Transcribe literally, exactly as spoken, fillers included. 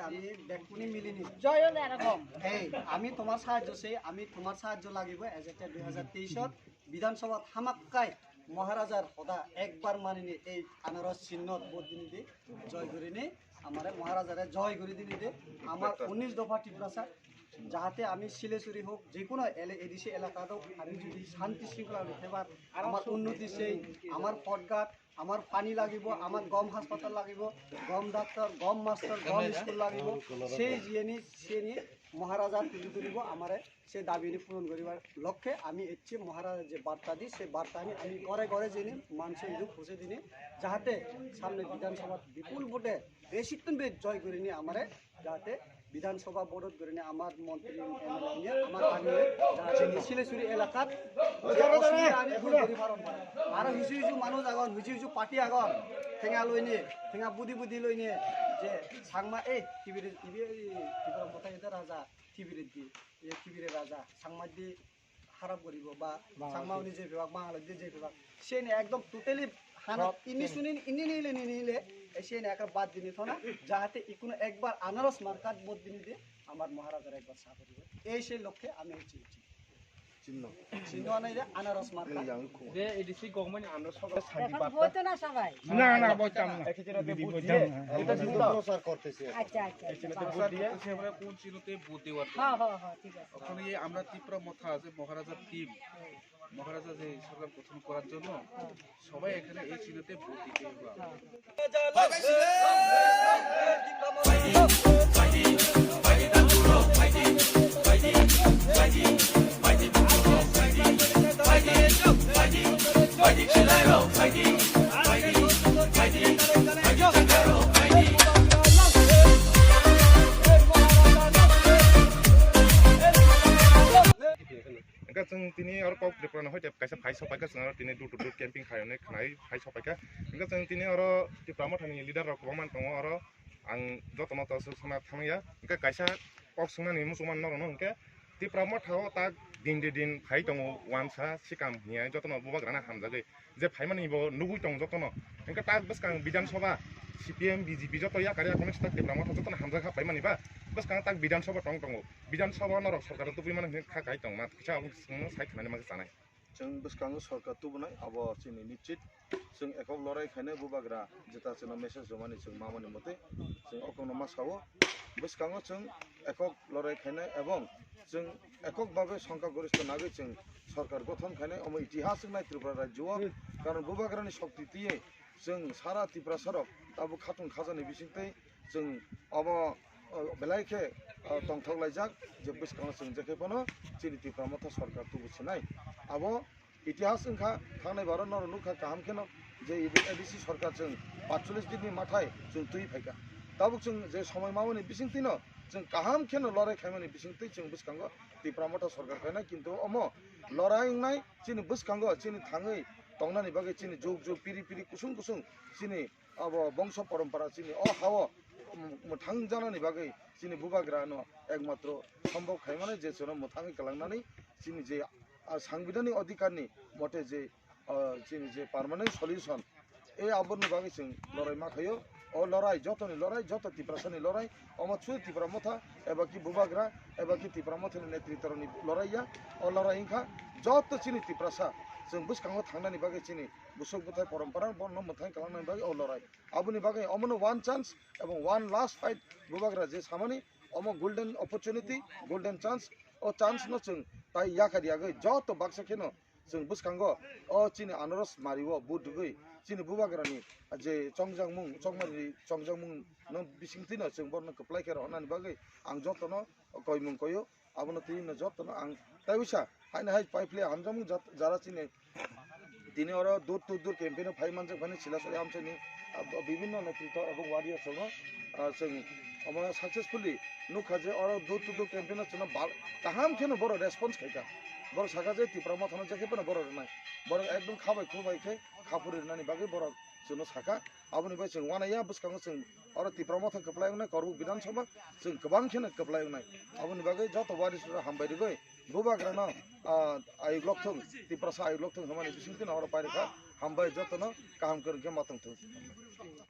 আমি বেকুনি মিলিনি। জয় হলে এরকম। এই, আমি তোমার সাহায্য চাই, আমি তোমার সাহায্য লাগিব। এজ এ দুই হাজার তেইশত বিধানসভাত হামাক্কাই মহারাজার হদা একবার মানিনি এই আনারস চিহ্ন ভোট দিনি দি জয় করিনি, আমারে মহারাজারে জয় করি দিনি দে। আমার উনিশ দফা টিপ্রাসা, যাহাতে আমি শিলেচুরি হোক, যে কোনো এলে-, এডিসি এলাকাত হোক, আমি যদি শান্তি শৃঙ্খলা রাখতে পার, আমার উন্নতি সেই, আমার পথঘাট, আমার পানি লাগিব, আমার গম হাসপাতাল লাগিব, গম ডাক্তার, গম মাস্টার, গম স্কুল লাগিব, সেই জিয়েনি, সিয়েনি মহারাজা তুলি তুলিব আমারে। সেই দাবিনি পূরণ করিবার লক্ষ্যে আমি এসছি। মহারাজা যে বার্তা দি, সেই বার্তানি আমি ঘরে ঘরে যিনি মানুষের ইদু পৌঁছে দিনি, যাহাতে সামনে বিধানসভা বিপুল ভোটে বেশিক্ষণ বেশ জয় করিনি আমারে, যাহাতে বিধানসভা বড়ত করিনি আমার মন্ত্রী, এমএলএ নিয়ে আমার আগে যাহাতে শিলেচুরি এলাকার যে অসুবিধা আমি দূর করি পারম। আরো কিছু কিছু মানুষ আগন, কিছু কিছু পার্টি আগন, ঠেঙা লইনি, ঠেঙা বুদ্ধি বুদ্ধি লইনি, যে সাংমা এই টিভির, টিভি, টিভির কথা এটা রাজা, টিভির দি, এই টিভির রাজা, সাংমা দি খারাপ করিব বা বাংলাদেশ। সাংমা উনি যে বিভাগ, বাংলাদেশ যে বিভাগ, সে নিয়ে একদম টোটালি হানা সব ইনি চেঞ্জ। শুনি ইনি নিলে, নিয়ে নিলে, এই সে নিয়ে একটা বাদ দিনি থনা, যাহাতে ইকুনো একবার আনারস মার্কাত ভোট দিনি দে, আমার মহারাজার একবার সাফ করিব। এই সেই লক্ষ্যে আমি হচ্ছি চিহ্ন। চিহ্ন আনাই যে আনারস মার্কা। এই যে এডিসি গভর্নমেন্ট আমরা সবাই শান্তি এখন বার্তা। বলতো না সবাই। না, না, বলতাম না। একই জেলাতে দিদি, ভোট বলতাম দিয়ে না। এটা আমরা চিন্তা। প্রচার করতেছি এখন। আচ্ছা, আচ্ছা, এই আচ্ছা। চিহ্নতে ভোট দিয়ে। করতেছি আমরা কোন চিহ্নতে ভোট দেওয়ার জন্য। হ্যাঁ, হ্যাঁ, হ্যাঁ, ঠিক আছে। ওখানে আমরা তিপ্রা মথা আছে, মহারাজার টিম, মহারাজা যে সরকার গঠন করার জন্য সবাই এখানে এই চিহ্নতে ভোট দিতে হবে। হ্যাঁ। Hingke chwng tini oro kok Tripura ni hoite kaisa phai sopaikha, chwng oro tini door to door camping khainai khwnai phai sopaikha. Hingke chwng tini oro Tipra Mothani leader rok kwbangma tongo oro, ang jotono to swk sana thangya. Hingke kaisa kok swngnani muchungma norokno hingke Tipra Motha o tak din de din phai tongo wansa sikam hiya jotono bubagrana hamjagwi. Je phaimani bo nugwi tong jotono. Hingke tak bwskang Bidhan Sabha, C P M, B J P joto yakari yakoni swtak Tipra Motha jotono hamjak ha paimani ba. Bwskang tak Bidhan Sabha tong tongo. Bidhan Sabha norok sorkar tubui mani hwnwi kha kai tongma kisa aboni swngno sai khwnani ma sanai. Chwng bwskango sorkar tubunai abo chini nichit. Chwng ekok lorai khainai bubagra jeta chwngno message rwmani chwng mamani mote chwng okongno ma sao. Bwskango chwng ekok lorai khainai ebong chwng ekok babe songkha goristo nagwi chwng sorkar gothon khainai omo itihas wngnai Tripura rajyo o. Karon bubagrani shokti twiwi chwng sara Tiprasarok tabuk khatung khajani bisingtwi chwng omo, o, belai khe, o, tongthok laijak je bwskango chwng je khe phano chini Tipra Motha sorkar tubu sinai. Abo itihas wngkha, thangnai baro norok nukha kaham kheno je A D C sorkar chwng patchollis din ni mathai chwng twi phaikha. Tabuk chwng je somoi mamani bisingtwino chwng kaham kheno lorai khaimani bisingtwi chwng bwskango Tipra Motha sorkar khainai, kintu omo lorai wngnai chini bwskango chini thangwi tongnani bagwi chini jug jug piri piri kusung kusung chini abo bongso porompara chini o hao, um, mwthang janani bagwi chini bubagrano ekmatro sombok khaimani je chwngno mwthangwi kwlangnani chini je, ah, sangbidhanik odhikarni mote je, ah, chini je permanent solution, e aboni bagwi chwng lorai ma khaio. O lorai, jotoni lorai, joto Tiprasani lorai, omo chwng Tipra Motha eba ki bubagra eba ki Tipra Mothani netritwrokni lorai ya. O lorai wngkha joto chini Tiprasa chwng bwskango thangnani bagwi chini busuk bwthai porompara bono mwthang kwlangnani bagwi o lorai. Aboni bagwi omono one chance ebong one last fight, bubagra je samani omo golden opportunity, golden chance, o chance no chwng tai yakha riyagwi joto baksa kheno chwng bwskango o chini anaros mario vote rwgwi chini bubagrani je chongjangmung, chongmari chongjangmung no bisingtwino chwng borno kwplai khe rwnani bagwi ang jotono koimung koio. Abono twi no jotono ang tai wisa haino hai pai phle hamjakmung jat-, jara chini tini oro door to door campaign o phai manjak phani Silasari amchaini, ah, bibinno netrito ebong warriors rokno, ah, chwng omo successfully nukha je oro door to door campaign o chwngno bal-, kaham kheno borok response khaikha. Borok sakha je Tipra Mothano je khe phano borok rwnai. Borok ekdom khabai khubai khe khapuri rwnani bagwi borok chwngno sakha. Aboni bai chwng uanaiya bwskango chwng oro Tipra Motha kwplai wngnai, Korbuk Bidhan Sabha chwng kwbang kheno kwplai wngnai. Aboni bagwi joto warriors rok hambai rwgwi bubagrano, ah, ayuk lokthung, Tiprasa ayuk lokthung hwnmani bisingtwino oro pairikha. Hambai jotono kaham kwrwng khe ma tongthung.